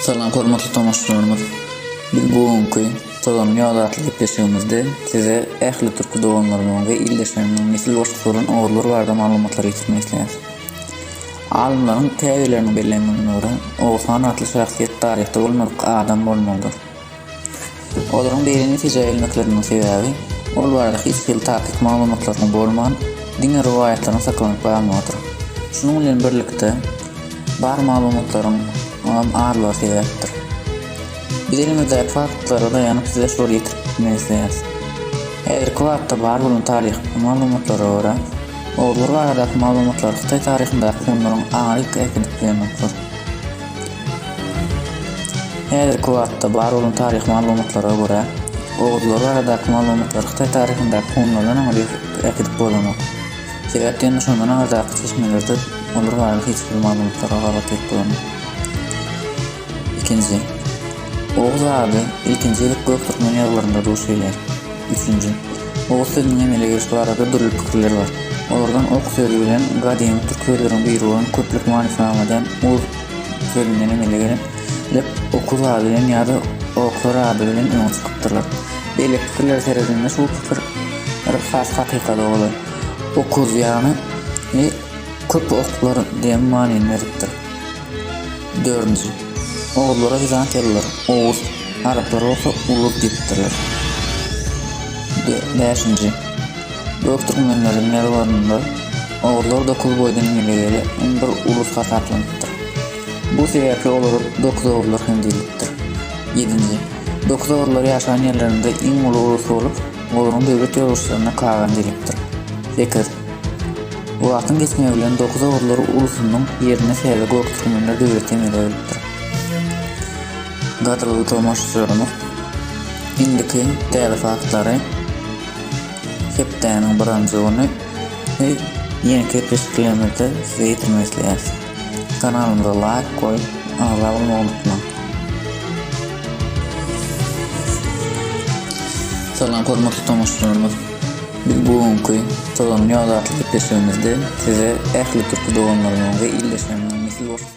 Salam hormatly tomaşaçylarymyz. Biz bu günki Tozanly ýol atly gepleşigimizde size ähli türki doganlarymyzyň we ildeşlerimiziň nesil goşgusy bolan oguzlar barada maglumatlary ýetirmek isleýäris. Alymlaryň käbirleriniň bellemegine görä, Oguzhan atly şahsyýet taryhda bolmadyk adam bolmalydyr. Olaryň beýle netijä gelmekleriniň sebäbi, ol barada hiç hili takyk maglumatlaryň bolman, diňe rowaýatlaryň saklanyp galmagydyr. Şunuň bilen birlikde, bar maglumatlaryň hem azlygy sebäpdir. Biz elimizdäki faktlara daýanyp size şulary ýetirip gitmek isleýäris. Häzirki wagtda bar bolan taryhy maglumatlara görä, oguzlar baradaky maglumatlary hytaý taryhyndaky hunlaryň aňryk äkidip bilenoklar. Häzirki wagtda bar bolan taryhy maglumatlara görä, oguzlar baradaky maglumatlary hytaý taryhyndaky hunlardan aňryk äkidip bolanok. Sebäp diýende şondan aňyrdaky çeşmelerde olar barada hiç hili maglumatlara gabat gelip bolanok. Ikinji. Oguz ady ilkinji gezek Göktürkmen ýazgylarynda duş gelýär. Üçünji. Oguz sözüniň emele gelşi barada dürli pikirler bar. Olardan ok sözi bilen gadymy türki sözleriň biri bolan köplük manysyny aňladýan uz sözünden emele gelen lep okuz ady bilen ýa-da oklar ady bilen öňe çykypdyrlar. Beýleki pikirlere seredende şu pikir has hakykata golaý. Okuz ýagny köp oklar diýen manyny beripdir. Dördünji. Oguzlara wizantiýalylar Oguz, araplar bolsa Uluz diýipdirler. Bäşinji. Göktürkmenleriň ýazgylarynda oguzlar Dokuzboýdan emele gelen bir ulus hasaplanypdyr. Bu sebäpli olara dokuzoguzlar hem diýlipdir. Ýedinji. Dokuzoguzlar ýaşan ýerlerinde iň uly ulus bolup, olaryň döwlet ýolbaşçylaryna kagan diýlipdir. Sekiz. Wagtyň geçmegi bilen Dokuzoguzlar ulusynyň ýerine täze Göktürkmenler döwleti emele gelipdir. Gadyrly tomaşaçylarymyz, indiki täze faktlary hepdäniň birinji güni ýene gepleşiklerimizde size ýetirmek isleýäris. Kanalymyza laýk goýup, agza bolmagy unutmaň. Salam hormatly tomaşaçylarymyz! Biz bu günki Tozanly ýol atly gepleşigimizde size ähli türki doganlarymyzyň we ildeşlerimiziň nesil.